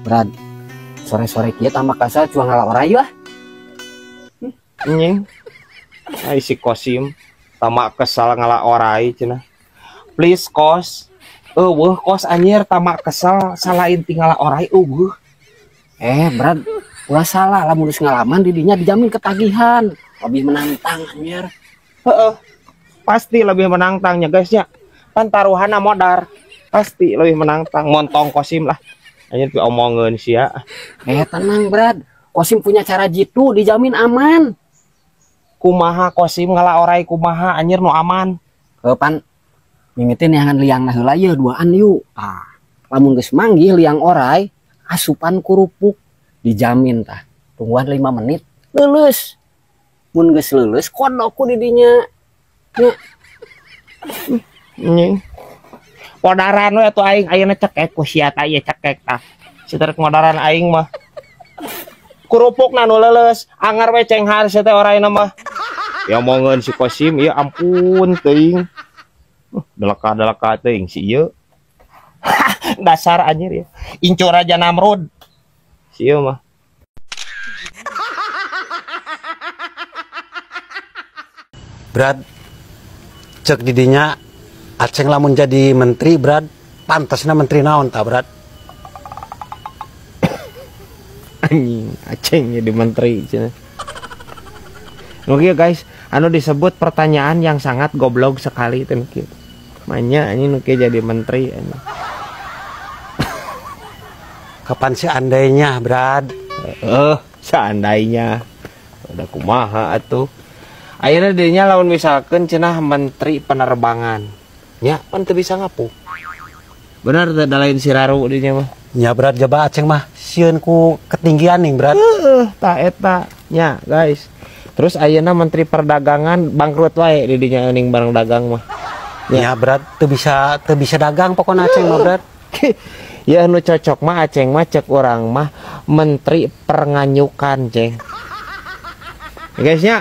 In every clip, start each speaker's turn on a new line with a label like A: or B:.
A: Brad, sore-sore kieu tambah kasal cuang ngala oray lah.
B: Anjing. Ai si Kosim tamak kesal ngala orai cenah. Please kos. Eueuh kos anjir tamak kesal salain tinggal orai eueuh.
A: Brad, ulah salah lamun geus ngalaman didinya dijamin ketagihan. Lebih menantang anjir.
B: Heeh. Pasti lebih menantangnya guys ya. Pan taruhanna modar. Pasti lebih menantang montong Kosim lah. Anjir diomongeun sia.
A: Tenang Brad. Kosim punya cara jitu dijamin aman.
B: Kumaha Kosim ngala orai kumaha anjir nu aman.
A: Pan mimitin neangan liang na heula yeuh duaan yuk. Ah, lamun geus manggih liang orai asupan kerupuk dijamin tah. Tungguan 5 menit leuleus. Mun geus leuleus kodok ku di dinya. Nya.
B: Anjing. Podaran we atuh aing ayeuna cekek ku sia tah ieu cekek tah. Si terek modaran aing mah. Kerupukna nu leuleus, angar we cenghar sia teh oraina mah. Ya omongeun si Kosim, ieu ampun teuing. Deleka-deleka teuing si ieu. Dasar anjir ya. Incu Raja Namrud. Si ieu mah.
C: Brad, cek didinya Aceng lamun jadi menteri, Brad, pantasna menteri naon ta, Brad?
B: Anjing, Aceng jadi menteri cenah. Nu kieu guys, anu disebut pertanyaan yang sangat goblok sekali teh nu kieu. Manya anjing nu kieu jadi menteri anjing.
C: Kapan seandainya, Brad?
B: Seandainya. Udah kumaha atuh. Ayeuna dinya lamun misalkeun cenah menteri penerbangan. Nya pan teu bisa ngapu. Bener teh da lain siraru dinya mah.
C: Nya Brad jaba Aceng mah sieun ku ketinggian nih, Brad.
B: Heeh, tah eta nya guys. Terus ayeuna menteri perdagangan bangkrut wae di dinya euning barang dagang mah.
C: Ya Brad teu bisa dagang pokona Aceng mah, Brad.
B: Ya nu cocok mah Aceng mah cek urang mah menteri pernganyukan, Ceng. Ya, guys nya.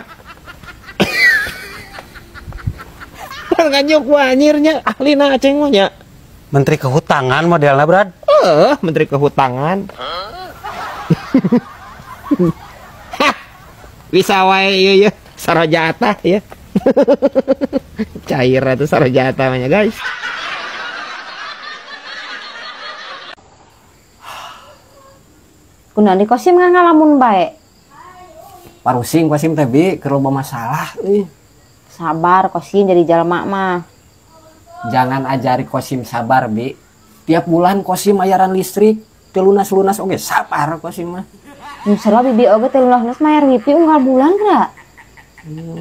B: Nganyuk wah anjirnya ahlina Aceng mah nya.
C: Menteri kehutangan modelna, Brad.
B: Menteri kehutangan. Hah, bisa wae ieu ye, sarojata ya. Cair atuh sarojata mah nya, guys.
D: Kunaon di Kosim ngalamun bae?
A: Parusing Kosim teh bi keur loba masalah euy.
D: Sabar Kosim jadi jalma mah.
A: Jangan ajari Kosim sabar bi. Tiap bulan Kosim bayaran listrik teu lunas-lunas oge sabar Kosim mah.
D: Sarua bibi oge teu lunas-lunas mayar wifi unggal bulan geura.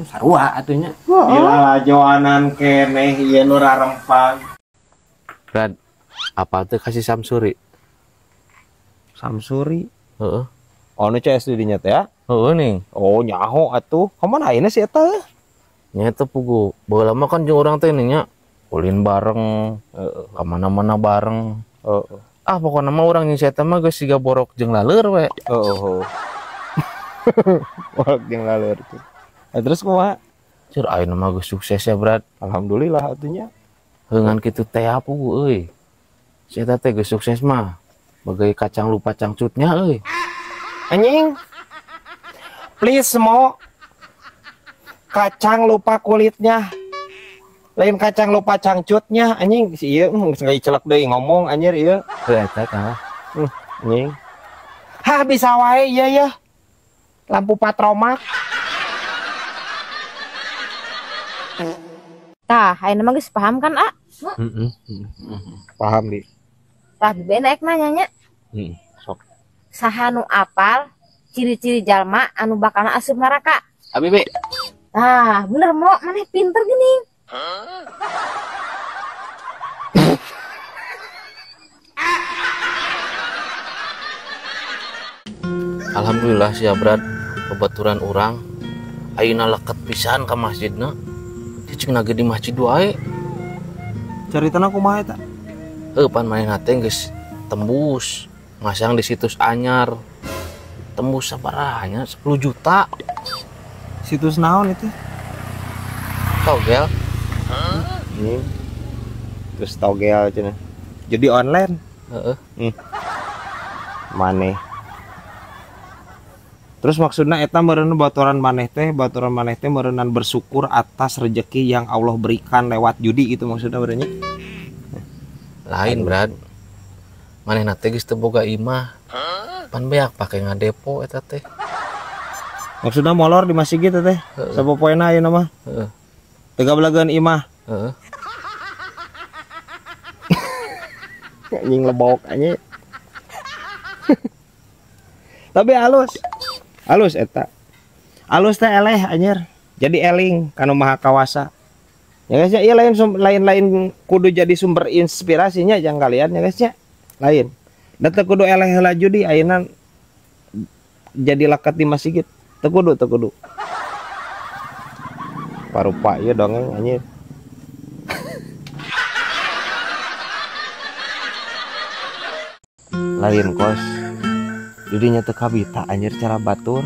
A: Sarua atuh nya.
B: Dilalajoanan keneh ieu nu rarempang.
E: Brad, apa teh kasih Samsuri?
B: Samsuri?
E: Heeh.
B: Oh nu CS di dinya teh ya?
E: Heeh nih.
B: Oh nyaho atuh. Kamana ayeuna si eta?
E: Nya eta pugu. Baheula mah kan jeung urang teh nya ulin bareng, ka mana-mana bareng.
B: Heeh.
E: Ah pokona mah urang jeung si eta mah geus siga borok jeung laleur we.
B: Heeh. Borok jeung laleur tuh. Nah, terus kumaha?
E: Cur ayeuna mah geus sukses ya, Brad.
B: Alhamdulillah atuh nya.
E: Heungan kitu teh pugu euy. Si eta teh geus sukses mah. Bagai kacang lupa cangcutnya euy.
B: Anjing. Please mo. Kacang lupa kulitnya. Lain kacang lupa cangcutnya anjing si ieu geus celek deui ngomong anjir ieu.
E: Heuh eta tah.
B: Anjing. Hah bisa wae ieu ya. Lampu patromak.
D: Tah, ayeuna mah geus paham kan, A?
B: Heeh. Paham, Di.
D: Tah, bibi naik nanya nya.
B: Heeh, sok.
D: Saha nu apal ciri-ciri jalma anu bakalna asup neraka?
E: Abi, Bi.
D: Tah, bener mo, maneh pinter geuning.
E: Alhamdulillah sih ya, Brad. Babaturan urang ayeuna leket pisan ka masjidna. Cicing nage di masjid wae.
B: Caritana kumaha eta?
E: Heuh, pan manehna teh geus tembus masang di situs anyar. Tembus sabarahanya 10 juta.
B: Situs naon itu?
E: Togel.
B: Terus togel cenah. Jadi online.
E: Heeh.
B: Maneh. Terus maksudna eta meureun baturan maneh teh meureunnan bersyukur atas rezeki yang Allah berikan lewat judi gitu maksudna meureunnya.
E: Lain, Brad. Manehna teh geus teu boga imah. Pan beak pake ngadepo eta teh.
B: Maksudna molor di masjid gitu teh. Sapopoena ayeuna mah.
E: Heeh.
B: Teu gablageun imah.
E: Heeh.
B: Anjing lebok anjing. Tapi halus. Halus eta. Halus teh eleh anjir. Jadi eling kanu maha kawasa. Ya guys ya, iya lain kudu jadi sumber inspirasinya jangan kalian ya guys ya. Lain. Da teu kudu eleh heula judi ayeuna jadi lakat di masjid. Teu kudu. Parupa ieu dongeng anjir. Lain kos. Judinya teu kabita anjir cara batur.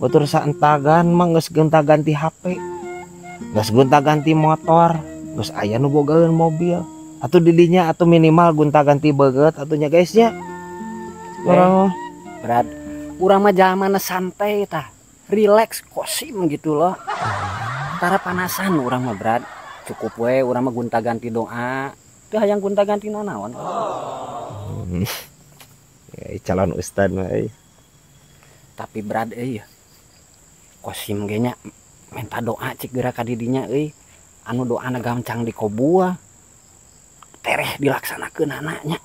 B: Batur saentagan mah geus gonta-ganti HP. Geus gonta-ganti motor, geus aya nu bogaeun mobil. Atuh didinya atuh minimal gonta-ganti beungeut atuh nya guys nya. Urang
A: Brad, urang mah jalmana santai tah. Relax kosim gitu loh. Tara panasan urang mah Brad. Cukup we urang mah gonta-ganti doa. Teu hayang gonta-ganti nanaon.
B: Ya, calon ustad mah euy.
A: Tapi Brad euy. Kosim ge nya minta doa cik geura ka didinya euy. Anu doana gancang dikobul. Tereh dilaksanakeun anaknya.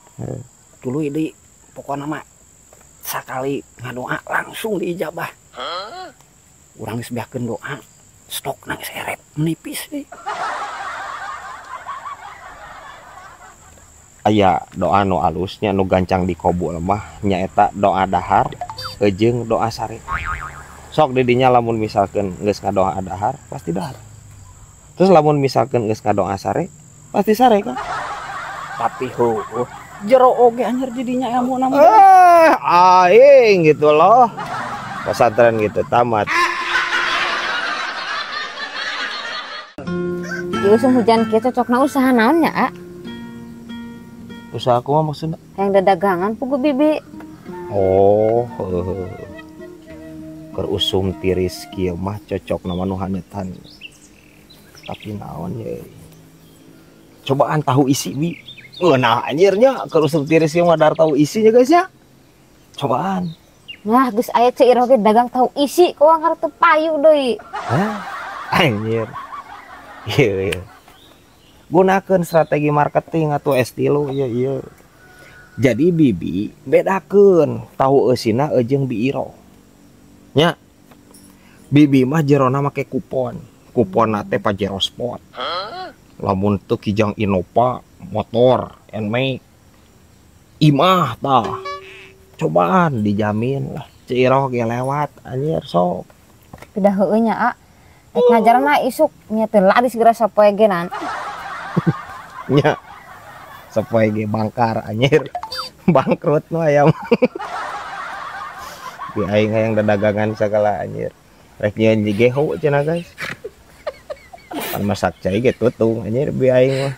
A: Tuluy deui pokona mah sakali ngadoa langsung diijabah. Urang geus beakeun doa, stokna geus eret menipis deui.
B: Aya doa nu alusnya nu gancang dikobul mah nyaeta doa dahar jeung doa sare. Sok didinya lamun misalkeun geus ngadoa dahar pasti dahar. Terus lamun misalkeun geus ngadoa sare pasti sare kan.
A: Tapi heueuh jero oge anjir jadinya ilmu nama.
B: Aing gitu loh. Pesantren gitu tamat.
D: Ieu usum hujan kieu cocokna usaha naon nya, A?
B: Usaha aku mah maksudna?
D: Yang dadagangan pugu bibi.
B: Oh, heueuh. Keur usum tiris kieu mah cocok nama nu haneutan. Tapi naon ye? Cobaan tahu isi bi. Nah anjirnya keur usum tiris kieu mah dar tahu isinya guys ya. Cobaan.
D: Nah, geus aya Ceu Iroh ge dagang tahu isi kuang hartu payu deui.
B: Hah? Anjir. Iya, iya. Gunakan strategi marketing atau S3 iya iya. Jadi bibi bedakeun tahu eusina jeung Bi Iroh. Nya. Bibi mah jerona make kupon. Kuponna teh Pajero Sport. Lamun teu Kijang Innova, motor, NMAX. Imah tah. Cobaan dijamin lah. Ceu Iroh ge lewat anjir sok.
D: Pindah heueuh nya, A. Rek ngajar mah isuk nya teu laris geura sapoe ge nan.
B: Nya. Sapoe ge bangkar anjir. Bangkrut nu ayam. Di aing hayang dadagangan sagala anjir. Rek nyieun geho cenah guys. Pan masak cai ge tutung anjir bi aing mah.